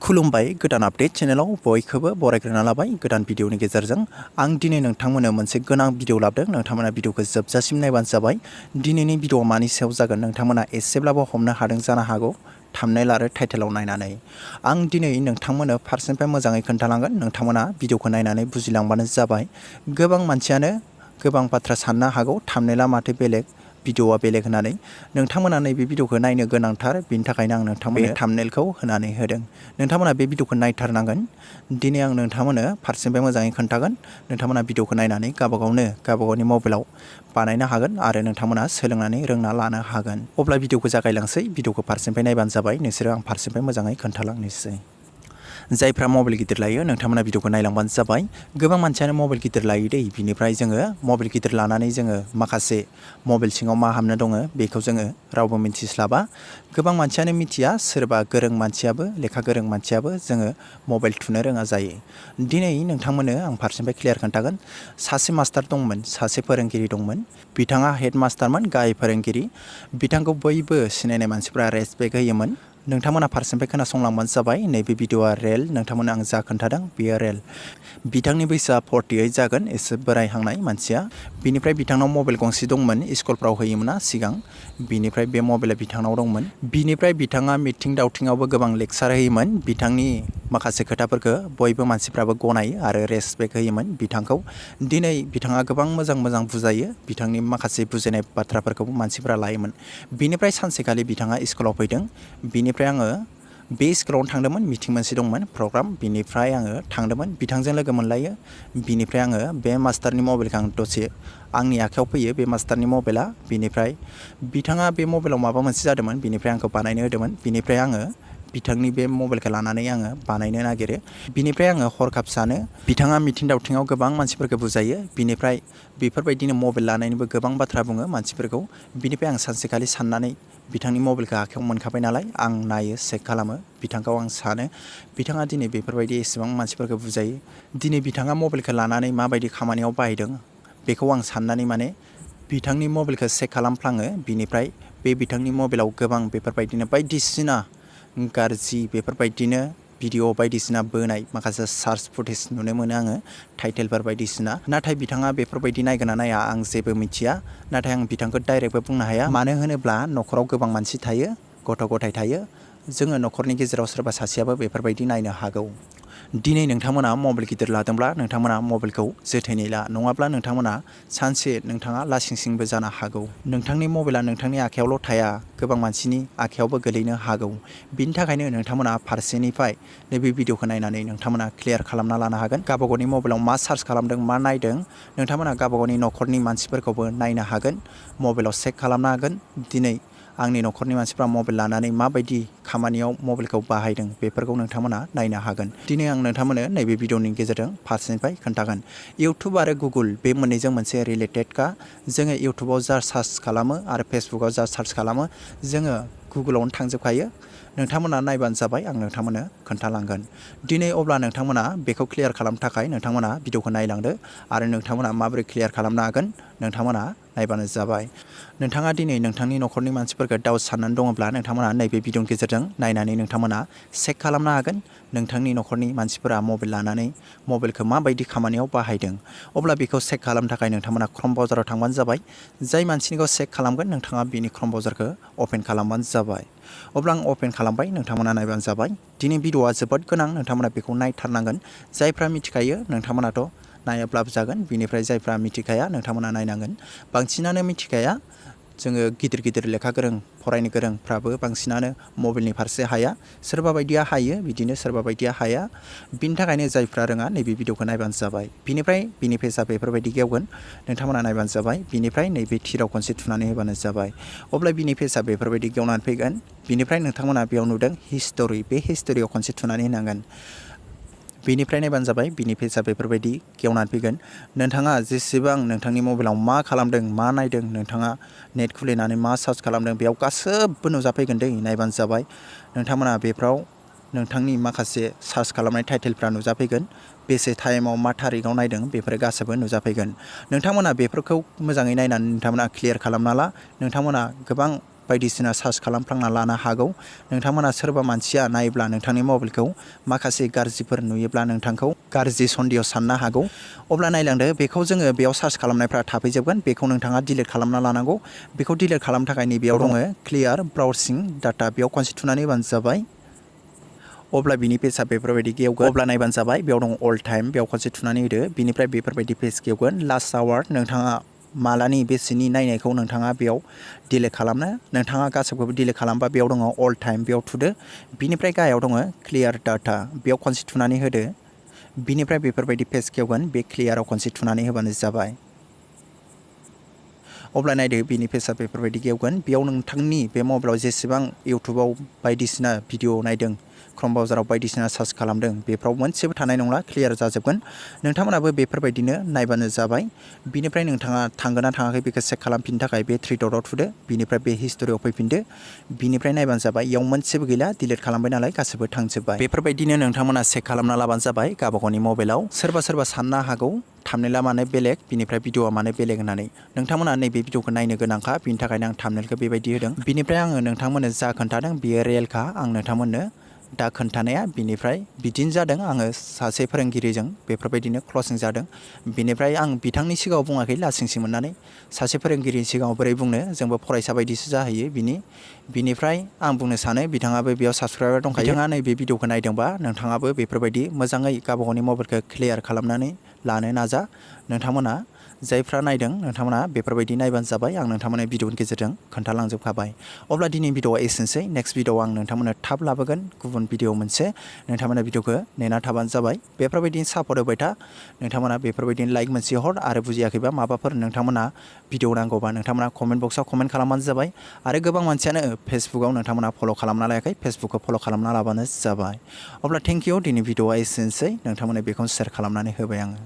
खुलुमबाय गोदान आपडेट चेनेलाव बयखौबो बरायग्रोना लाबाय गोदान भिडिअनि गेजेरजों आं दिनै नोंथांमोननो मोनसे गोनां भिडिअ लाबोदों नोंथांमोना भिडिअखौ जोबजासिम नायबानो जाबाय दिनैनि भिडिअ मानि सायाव जागोन नोंथांमोना एसेब्लाबो हमनो हादों जानो हागौ थाम्बनेल आरो टाइटेलाव नायनानै आं दिनै नोंथांमोननो फारसेनिफ्राय मोजाङै खोन्थालांगोन नोंथांमोना भिडिअखौ नायनानै बुजिलांबानो जाबाय गोबां मानसियानो गोबां बाथ्रा साननो हागौ थाम्बनेला माथो बेलेग भिडिअआ बेलेग होनानै नोंथांमोना नैबे भिडिअखौ नायनो गोनांथार बिनि थाखायनो आं नोंथांमोननो थाम्बनेलखौ होनानै होदों नोंथांमोना बे भिडिअखौ नायथारनांगोन दिनै आं नोंथांमोननो फारसेनिफ्राय मोजाङै खोन्थागोन नोंथांमोना भिडिअखौ नायनानै गावबागावनि मबाइलाव बानायनो हागोन आरो नोंथांमोना सोलोंनानै रोंना लानो हागोन अब्ला भिडिअखौ जागायलांसै भिडिअखौ फारसेनिफ्राय नायबानो जाबाय नोंसोरो आं फारसेनिफ्राय मोजाङै खोन्थालांनोसै जायफ्रा मबाइल गिदिर लायो नोंथांमोना भिडिअखौ नायलांबानो जाबाय गोबां मानसियानो मबाइल गिदिर लायो दै बिनिफ्राय जोङो मबाइल गिदिर लानानै जोङो माखासे मबाइल सिङाव मा हाबना दङ बेखौ जोङो रावबो मिन्थिस्लाबा गोबां मानसियानो मिथिया सोरबा गोरों मानसियाबो लेखा गोरों मानसियाबो जोङो मबाइल थुनो रोङा जायो दिनै नोंथांमोननो आं फारसेनिफ्राय क्लियार खोन्थागोन सासे मास्टार दंमोन सासे फोरोंगिरि दंमोन बिथाङा हेड मास्टारमोन गाहाय फोरोंगिरि बिथांखौ बयबो सिनायनाय मानसिफ्रा रेसपेक्ट होयोमोन नोंथांमोना फारसेनिफ्राय खोनासंलांबानो जाबाय नैबे भिडिअआ रेल नोंथांमोना आं जा खोन्थादों बेयो रेल बिथांनि बैसोआ 48 जागोन एसे बोरायहांनाय मानसिया बिनिफ्राय बिथांनाव मबाइल गंसे दंमोन स्कुलफ्राव होयोमोन सिगां बिनिफ्राय बे मबाइला बिथांनाव दंमोन बिनिफ्राय बिथाङा मिटिं दावथिङावबो गोबां लेक्सार होयोमोन बिथांनि माखासे खोथाफोरखौ बयबो मानसिफ्राबो गनायो आरो रेसपेक्ट होयोमोन बिथांखौ दिनै बिथाङा गोबां मोजां बुजायो बिथांनि माखासे बुजायनाय बाथ्राफोरखौ मानसिफ्रा लायोमोन बिनिफ्राय सानसेखालि बिथाङा स्कुलाव फैदों बिनिफ्राय आङो बे स्कुलावनो थांदोंमोन मिटिं मोनसे दंमोन प्रग्राम बिनिफ्राय आङो थांदोंमोन बिथांजों लोगो मोनलायो बिनिफ्राय आङो बे मास्टारनि मबाइलखौ आं दसे आंनि आखायाव फैयो बे मास्टारनि मबाइला बिनिफ्राय बिथाङा बे मबाइलाव माबा मोनसे जादोंमोन बिनिफ्राय आंखौ बानायनो होदोंमोन बिनिफ्राय आङो बिथांनि बे मबाइलखौ लानानै आङो बानायनो नागिरो बिनिफ्राय आङो हरखाब सानो बिथाङा मिटिं दावथिङाव गोबां मानसिफोरखौ बुजायो बिनिफ्राय बेफोरबायदिनो मबाइल लानायनिबो गोबां बाथ्रा बुङो मानसिफोरखौ बिनिफ्राय आं सानसेखालि साननानै बिथांनि मबाइलखौ आखायाव मोनखाबाय नालाय आं नायो चेक खालामो बिथांखौ आं सानो बिथाङा दिनै बेफोरबायदि एसेबां मानसिफोरखौ बुजायो दिनै बिथाङा मबाइलखौ लानानै माबायदि खामानियाव बाहायदों बेखौ आं साननानै माने बिथांनि मबाइलखौ चेक खालामफ्लाङो बिनिफ्राय बे बिथांनि मबाइलाव गोबां बेफोरबायदिनो बायदिसिना गाज्रि बेफोरबायदिनो भिडिअ बायदिसिना बोनाय माखासे सार्च फुटेज नुनो मोनो आङो टाइटेलफोर बायदिसिना नाथाय बिथाङा बेफोरबायदि नायगोन ना नाया आं जेबो मिथिया नाथाय आं बिथांखौ डाइरेक्टबो बुंनो हाया मानो होनोब्ला न'खराव गोबां मानसि थायो गथ' गथाय थायो जोङो न'खरनि गेजेराव सोरबा सासेयाबो बेफोरबायदि नायनो हागौ दिनै नोंथांमोना मबाइल गिदिर लादोंब्ला नोंथांमोना मबाइलखौ जोथोनै ला नङाब्ला नोंथांमोना सानसे नोंथाङा लासिंसिंबो जानो हागौ नोंथांनि मबाइला नोंथांनि आखायावल' थाया गोबां मानसिनि आखायावबो गोलैनो हागौ बिनि थाखायनो नोंथांमोना फारसेनिफ्राय नैबे भिडिअखौ नायनानै नोंथांमोना क्लियार खालामना लानो हागोन गावबागावनि मबाइलाव मा सार्च खालामदों मा नायदों नोंथांमोना गावबागावनि न'खरनि मानसिफोरखौबो नायनो हागोन मबाइलाव चेक खालामनो हागोन दिनै आंनि न'खरनि मानसिफ्रा मबाइल लानानै माबायदि खामानियाव मबाइलखौ बाहायदों बेफोरखौ नोंथांमोना नायनो हागोन दिनै आं नोंथांमोननो नैबे भिडिअनि गेजेरजों फारसेनिफ्राय खोन्थागोन इउटुब आरो गुगोल बे मोननैजों मोनसे रिलेटेडखा जोङो इउटुबाव जा सार्च खालामो आरो फेसबुकाव जा सार्च खालामो जोङो गुगोलावनो थांजोबखायो नोंथांमोना नायबानो जाबाय आं नोंथांमोननो खोन्थालांगोन दिनै अब्ला नोंथांमोना बेखौ क्लियार खालामनो थाखाय नोंथांमोना भिडिअखौ नायलांदो आरो नोंथांमोना माबोरै क्लियार खालामनो हागोन नोंथांमोना नायबानो जाबाय नोंथाङा दिनै नोंथांनि न'खरनि मानसिफोरखौ डाउट साननानै दङब्ला नोंथांमोना नैबे भिडिअनि गेजेरजों नायनानै नोंथांमोना चेक खालामनो हागोन नोंथांनि न'खरनि मानसिफोरा मबाइल लानानै मबाइलखौ माबायदि खामानियाव बाहायदों अब्ला बेखौ चेक खालामनो थाखाय नोंथांमोना क्रम ब्राउजाराव थांबानो जाबाय जाय मानसिनिखौ चेक खालामगोन नोंथाङा बिनि क्रम ब्राउजारखौ अपेन खालामबानो जाबाय अब्ला आं अपेन खालामबाय नोंथांमोना नायबानो जाबाय दिनै भिडिअआ जोबोद गोनां नोंथांमोना बेखौ नायथारनांगोन जायफ्रा मिथिखायो नोंथांमोनाथ' नायाब्लाबो जागोन बिनिफ्राय जायफ्रा मिथिखाया नोंथांमोना नायनांगोन बांसिनानो मिथिखाया जोङो गिदिर लेखा गोरों फरायनो गोरोंफ्राबो बांसिनानो मबाइलनि फारसे हाया सोरबा बायदिया हायो बिदिनो सोरबा बायदिया हाया बिनि थाखायनो जायफ्रा रोङा नैबे भिडिअखौ नायबानो जाबाय बिनिफ्राय बिनि फेसआ बेफोरबायदि गेवगोन नोंथांमोना नायबानो जाबाय बिनिफ्राय नैबे थिराव खनसे थुनानै होबानो जाबाय अब्ला बिनि फेसआ बेफोरबायदि गेवनानै फैगोन बिनिफ्राय नोंथांमोना बेयाव नुदों हिस्ट'रि बे हिस्ट'रियाव खनसे थुनानै होनांगोन बिनिफ्राय नायबानो जाबाय बिनि फेसआ बेफोरबायदि गेवनानै फैगोन नोंथाङा जेसेबां नोंथांनि मबाइलाव मा खालामदों मा नायदों नोंथाङा नेट खुलिनानै मा सार्च खालामदों बेयाव गासैबो नुजाफैगोन दै नायबानो जाबाय नोंथांमोना बेफ्राव नोंथांनि माखासे सार्च खालामनाय टाइटेलफ्रा नुजाफैगोन बेसे टाइमाव मा थारिखआव नायदों बेफोरो गासैबो नुजाफैगोन नोंथांमोना बेफोरखौ मोजाङै नायनानै नोंथांमोना क्लियार खालामना ला नोंथांमोना गोबां बायदिसिना सार्च खालामफ्लांना लानो हागौ। नोंथांमोना सोरबा मानसिया नायोब्ला नोंथांनि मबाइलखौ माखासे गाज्रिफोर नुयोब्ला नोंथांखौ गाज्रि सन्देह साननो हागौ। अब्ला नायलांदो बेखौ जोङो बेयाव सार्च खालामनायफ्रा थाफैजोबगोन। बेखौ नोंथाङा डिलिट खालामना लानांगौ। बेखौ डिलिट खालामनो थाखाय नैबेयाव दङ क्लियार ब्राउजिं डाटा, बेयाव खनसे थुनानै होबानो जाबाय। अब्ला बिनि पेजआ बेफोरबायदि गेवगोन। अब्ला नायबानो जाबाय, बेयाव दङ अल टाइम, बेयाव खनसे थुनानै होदो। बिनिफ्राय बेफोरबायदि पेज गेवगोन। लास्ट आवार, नोंथाङा मालानि बेसेनि नायनायखौ नोंथाङा बेयाव डिलिट खालामनो। नोंथाङा गासैखौबो डिलिट खालामबा बेयाव दङ अल टाइम, बेयाव थुदो। बिनिफ्राय गाहायाव दङ क्लियार डाटा, बेयाव खनसे थुनानै होदो। बिनिफ्राय बेफोरबायदि पेज गेवगोन। बे क्लियाराव खनसे थुनानै होबानो जाबाय। अब्ला नायदो बिनि पेजआ बेफोरबायदि गेवगोन। बेयाव नोंथांनि बे मबाइलाव जेसेबां इउटुबाव बायदिसिना भिडिअ नायदों, क्रोम ब्राउजाराव बायदिसिना सार्च खालामदों, बेफ्राव मोनसेबो थानाय नंला, क्लियार जाजोबगोन। नोंथांमोनाबो बेफोरबायदिनो नायबानो जाबाय। बिनिफ्राय नोंथाङा थांगोन ना थाङाखै बेखौ चेक खालामफिननो थाखाय बे थ्रि डटआव थुदो। बिनिफ्राय बे हिस्टरियाव फैफिनदो। बिनिफ्राय नायबानो जाबाय। इयाव मोनसेबो गैला, डिलिट खालामबाय नालाय गासैबो थांजोब्बाय। बेफोरबायदिनो नोंथांमोना चेक खालामना लाबानो जाबाय गावबागावनि मबाइलाव। सोरबा साननो हागौ थाम्बनेइला मानो बेलेग, बिनिफ्राय भिडिअआ मानो बेलेग होननानै। नोंथांमोना नैबे भिडिअखौ नायनो गोनांखा, बिनि थाखायनो आं थाम्बनेइलखौ बेबायदि होदों। बिनिफ्राय आङो नोंथांमोननो जा खोन्थादों बेयो रियेलखा, आं नोंथांमोननो दा खोन्थानाया। बिनिफ्राय बिदिनो जादों, आङो सासे फोरोंगिरिजों बेफोरबायदिनो क्लसिं जादों। बिनिफ्राय आं बिथांनि सिगाङाव बुङाखै लासिंसिं मोननानै, सासे फोरोंगिरिनि सिगाङाव बोरै बुंनो, जोंबो फरायसा बायदिसो जाहैयो बिनिफ्राय आं बुंनो सानो बिथाङाबो बेयाव साबसक्राइबार दंखायो। बिथाङा नैबे भिडिअखौ नायदोंबा नोंथाङाबो बेफोरबायदि मोजाङै गावबागावनि मबाइलखौ क्लियार खालामनानै लानो नाजा। नोंथांमोना जायफ्रा नायदों नोंथांमोना बेफोरबायदि नायबानो जाबाय। आं नोंथांमोननो भिडिअनि गेजेरजों खोन्थालांजोबखाबाय। अब्ला दिनै भिडिअआ एसेनोसै। नेक्स्ट भिडिअआव आं नोंथांमोननो थाब लाबोगोन गुबुन भिडिअ मोनसे। नोंथांमोना भिडिअखौ नेना थाबानो जाबाय। बेफोरबायदिनो सापर्ट होबाय था। नोंथांमोना बेफोरबायदिनो लाइक मोनसे हर, आरो बुजियाखैबा माबाफोर नोंथांमोना भिडिअ नांगौबा नोंथांमोना कमेन्ट बक्सआव कमेन्ट खालामबानो जाबाय। आरो गोबां मानसियानो फेसबुकआव नोंथांमोना फल' खालामना लायाखै, फेसबुकखौ फल' खालामना लाबानो जाबाय। अब्ला थेंक इउ। दिनै भिडिअआ एसेनोसै। नोंथांमोना बेखौनो शेयार खालामनानै होबाय आङो।